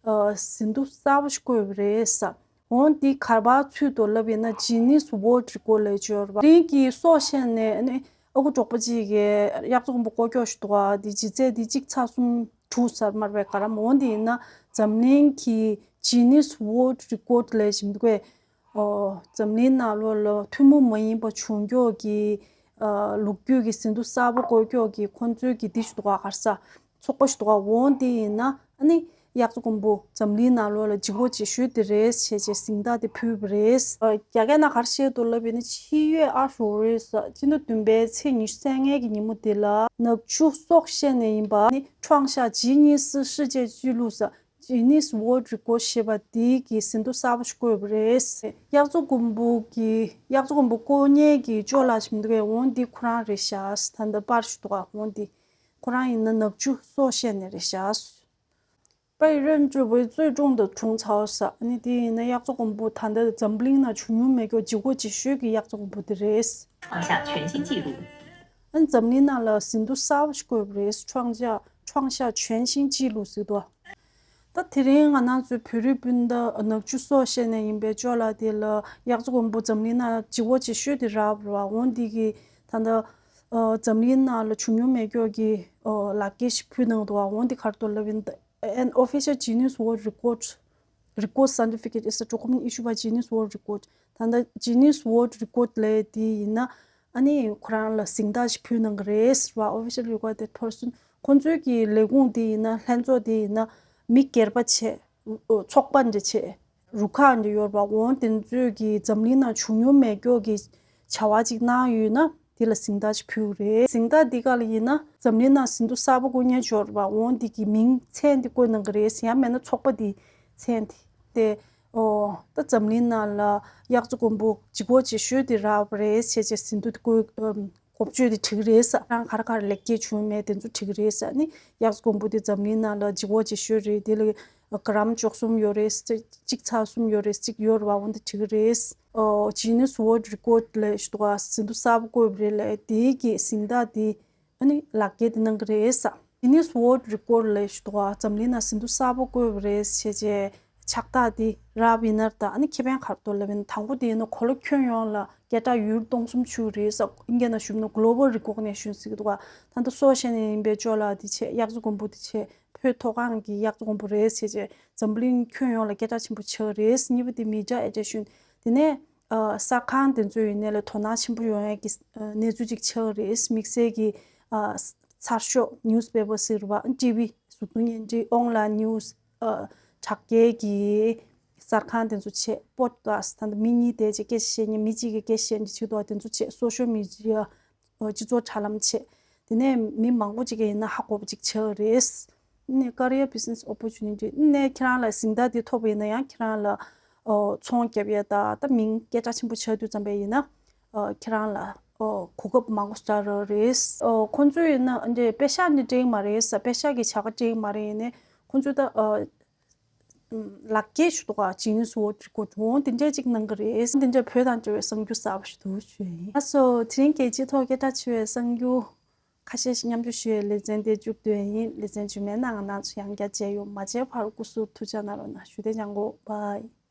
ཨ་ཟིན་ཐོ་གསར་པ་ཞིག་བཀོད་པ་རེད་ཟེར། འོ་འདི་ག་པར་ཚུད་འདུག་ལབ་ཡིན་ན། Guinness World Record ལབ་ཡོད་རེད་པ། དེ་རིང་གི་སྲོག་ཤེས་ནས་ཨ་ནི་ཨ་ཁུ་གྲོགས་པོ་གཅིག་གིས་གཡག་རྩེ་དགོན་པ་སྐོར་ཀྱོག་ཞིག་འདུག་ག། འདི་ལྗིད་ཚད་འདི་གཅིག་ཚེག་སུམ་དྲུག་ཟེར་མ་རེད་པས། ག་རམ། འོ་འདི་ཡིན་ན་འཛམ་གླིང་གི་Guinness World Record ལབ་བཞིན་འདུག་གས། ཨོ་འཛམ་གླིང་ནང་ལོགས་ལ་ཐུན་མོང་མ་ཡིན་པ་བྱུང་ཀྱོག་གི་ཨ་ལོ་རྒྱུས་ཀྱི་ཟིན་ཐོ་གསར་པ་བཀོད་ཀྱོག་གི་ཁོང་ཚོའི་གི་འདི་ཞིག་འདུག་ག། ག་རེ་ཟེར། ཚོགས་པ་ཞིག་འདུག་ག། འོ་འདི་ཡིན་ན་ཨ་ནི་གཡག་རྩེ་དགོན་པ་འཛམ་གླིང་ནང་ལོགས་ལ་ལྗིད་ཁོག་ལྗིད་ཤོས་དེ་རེད་བྱས་བྱས་གཟེངས་རྟགས་དེ་ཕུལ་བ་རེད། ཨ་རྒྱ་སྐད་ནང་ག་རེ་བཤད་འདུག་ལབ་ཡིན་ན། 七月二十五日ཟེར། སྤྱི་ཟླ་བདུན་པའི་ཚེས་ཉི་ཤུ་རྩ་ལྔའི་གི་ཉིན་མོ་དེ་ལ་ནག་ཆུ་སྲོག་ཤེས་ནས་ཡིན་པ་ནི་创下吉尼斯世界纪录ཟེར། Guinness World Record ཞེས་པ་དེའི་གི་ཟིན་ཐོ་གསར་པ་ཞིག་བཀོད་པ་རེད། གཡག་རྩེ་དགོན་པ་གི་གཡག་རྩེ་དགོན་པ་སྐོར་མཁན་གྱི་ཅོ་ལགས་ཞིག་འདུག་གས། འོ་འདི་ཁོ་རང་རེད་ཤག། ད་ལྟ་པར་ཞིག་འདུག་ག། འོ་འདི་ཁོ་རང་ཡིན་ན་ནག་ཆུ་སྲོག་ཤེས་ནས་རེད་ཤག། 被人质为最重的虫草ཟེར། ཨ་ནི་དེ་ཡིན་ན་གཡག་རྩེ་དགོན་པ་ད་ལྟ་འཛམ་བུ་གླིང་ནང་བྱུང་མྱོང་མེད་ཀྱོག་ལྗིད་ཁོག་ལྗིད་ཤོས་ཀྱི་གཡག་རྩེ་དགོན་པ་དེ་རེད། 创下全新纪录。 ཨ་ནི་འཛམ་གླིང་ནང་ལ་ཟིན་ཐོ་གསར་པ་ཞིག་བཀོད་པ་རེད། 创下创下全新纪录ཟེར་འདུག། ད་དེ་རིང་ང་རང་ཚོའི་བོད་རིགས་སྤུན་ཟླ་ནག་ཆུ་སྲོག་ཤེས་ནས་ཡིན་པའི་ཅོ་ལགས་དེ་ལ་གཡག་རྩེ་དགོན་པ་འཛམ་གླིང་ནང་ལྗིད་ཁོག་ལྗིད་ཤོས་དེ་རག་པ་རེད་པ། འོ་འདི་གི་ད་ལྟ་ཨ་འཛམ་གླིང་ནང་ལ་བྱུང་མྱོང་མེད་ཀྱོག་གི་ཨ་ལག་འཁྱེར་ཞིག་ཕུལ་གནང་འདུག་པ། འོ་འདི་ག་རེ་འདུག་ལབ་ཡིན་ན། An official Guinness World Record record certificate is a document issued by Guinness World Record. ད་ལྟ་Guinness World Record ལབ་དེ་ཡིན་ན་ཨ་ནི་ཁོ་རང་ལ་གཟེངས་རྟགས་ཤིག་ཕུལ་གནང་གི་རེད་ཟེར་བ། Official recorded person. ཁོང་ཚོའི་གི་ལས་ཁུངས་དེ་ཡིན་ན། ལྷན་ཚོགས་དེ་ཡིན་ན་མི་སྒེར་པ་བྱས། ཚོགས་པ་འདྲ་བྱས། རུ་ཁག་འདྲ་ཡོད་རེད་པ། འོ་དེ་ཚོས་གི་འཛམ་གླིང་ནང་བྱུང་མྱོང་མེད་ཀྱོག་གི་བྱ་བ་ཅིག་གནང་ཡོད་ན་དེ་ལ་གཟེངས་རྟགས་ཅིག་ཕུལ་གི་རེད། གཟེངས་རྟགས་འདི་ག་ལ་ཡིན་ན་འཛམ་གླིང་ནང་ཟིན་ཐོ་གསར་པ་བཀོད་མཁན་ཅིག་ཡོད་རེད་པ། འོ་འདི་གི་མིང་མཚན་དེ་བཀོད་གནང་གི་རེད། ཡང་མིན་ན་ཚོགས་པ་འདི་མཚན་དེ། དེ་ཨོ་ད་འཛམ་གླིང་ནང་ལ་གཡག་རྩེ་དགོན་པ་ལྗིད་ཁོག་ལྗིད་ཤོས་དེ་རག་པ་རེད་ཟེར་བྱས་ཟིན་ཐོ་དེ་བཀོད། ཨམ་འགོ་བརྗོད་དེ་བྲིས་གི་རེད་ཟེར། རང་ག་རེ་ག་རེ་ལེགས་སྐྱེས་བྱུང་མེད་དེ་ཚོ་བྲིས་གི་རེད་ཟེར། ནི་གཡག་རྩེ་དགོན་པ་དེ་འཛམ་གླིང་ནང་ལ་ལྗིད་ཁོག་ལྗིད་ཤོས་རེད། དེ་ལ་ ཀ་རམ་བཅུ་གསུམ་ཡོད་རེད། གཅིག་ཚེག་གསུམ་ཡོད་རེད། གཅིག་ཡོད་རེད་བ། འོན་ཏེ་བྲིས་ཀྱི་རེད། ཨོ་Guinness World Record ལས་ཞུ་དོ་ག་ཟིན་ཐོ་གསར་པ་བཀོད་པ་རེད་ལས། དེའི་གི་ཟིན་བྲིས་དེ་ཨ་ནི་ལག་འཁྱེར་དེ་གནང་གི་རེད་ས། Guinness World Record ལས་ཞུ་དོ་ག་འཛམ་གླིང་ནང་ཟིན་ཐོ་གསར་པ་བཀོད་པ་རེད་བྱས་རྗེས་ཕྱག་རྟགས་དེ་རག་པ་ཡིན་ན་ད་ཨ་ནི་ཁེ་ཕན་ག་རེ་འདུག་ལབ་ཡིན་ན། དང་པོ་དེ་ཡིན་ན་གོ་ལ་ཁྱོན་ཡོངས་ལ་སྐད་གྲགས་ཡུལ་སྟོང་གསུམ་ཆགས་རེད་ས། ཨིན་སྐད་ནང་ཞུས་ན་global recognition ཟེར་གྱི་འདུག་ག་ད་ལྟ་སོ་ཤེ་ནས་ཡིན་པའི་ཅོ་ལགས་དེ་བྱས། གཡག་རྫི་མགོན་པོ་དེ་བྱས། བོད་མཐོ་སྒང་གི་གཡག་རྫི་མགོན་པོ་རེད་བྱས་རྗེས་འཛམ་བུ་གླིང་ཁྱོན་ཡོངས་ལ་སྐད་གྲགས་ཆེན་པོ་ཆགས་རེད། གཉིས་པ་དེ་media attention། དེ་ནས་ཨ་གསར་ཁང་དེ་ཚོ་ཡིན་ནའི་ལ་དོ་སྣང་ཆེན་པོ་ཡོང་ཡས་ཀྱི་ཨ་གནས་ཚུལ་ཅིག་ཆགས་རེད། དམིགས་བསལ་གྱི་ཨ་ཚགས་ཤོག་newspaper ཟེར་བ། TV། གཟུགས་མཐོང་བརྙན་འཕྲིན། online news། ཨ་དྲ་རྒྱའི་གི་གསར་ཁང་དེ་ཚོ་བྱས། podcast། ད་ལྟ་མི་གཉིས་བསྡད་བྱས་སྐད་ཆ་བཤད་མཁན། མི་གཅིག་གིས་སྐད་ཆ་བཤད་མཁན་བྱེད་དོ་དེ་ཚོ་བྱས། social media། ཨ་སྤྱི་ཚོགས་དྲ་ལམ་བྱས། དེ་ནས་མི་མང་པོ་ཅིག་གིས་ཡིན་ན་ཧ་གོ་བ་ཅིག་ཆགས་རེད། ནས་career business opportunity། ནས་ཁྱེད་རང་ལ་ཟིན་བྲིས་དེ་ཐོབ་པ་ཡིན་ན་ཡང་ཁྱེད་རང་ལ་ཨོ་ཚོང་རྒྱབ་ཡས་ད་ད་མིང་སྐད་གྲགས་ཆེན་པོ་ཆགས་དུས་ཙམ་པ་ཡིན་ན་ཨོ་ཁྱེད་རང་ལ་ཨོ་གོ་སྐབས་མང་པོ་ཞིག་རག་རེད། ཨོ་ཁོང་ཚོས་ཡིན་ན་འདི་པེ་ཤག་ནི་སྤྲད་མ་རེད་ས། པེ་ཤག་གི་བྱ་དགའ་སྤྲད་མ་རེད། ཡིན་ནའི་ཁོང་ཚོས་ད་ཨོ་ལག་འཁྱེར་ཞུ་དོ་ག་Guinness World Record འོང་དེ་འདྲས་ཅིག་གནང་གི་རེད། དེ་འདྲས་བོད་དང་འབྲེལ་བའི་གསར་འགྱུར་གསར་པ་ཞིག་འདུག་ཞུ་ཡིན། ལགས་སོ། དེ་རིང་གལ་ཆེ་ཐོག་སྐད་གྲགས་ཆེ་བའི་གསར་འགྱུར་ཁ་ཤས་ཤིག་མཉམ་སྤྱོད་ཞུ་ཡའི་ལེ་ཚན་དེ་མཇུག་བསྡུས་ཡིན། ལེ་ཚན་རྗེས་མའི་ནང་ང་རང་ཚོ་ཡང་བསྐྱར་མཇལ་ཡོང་། མ་མཇལ་བར་སྐུ་གཟུགས་ཐུགས་ཅག་གནང་རོགས་གནང་ཞུ། དེ་ཅང་གོ། Bye།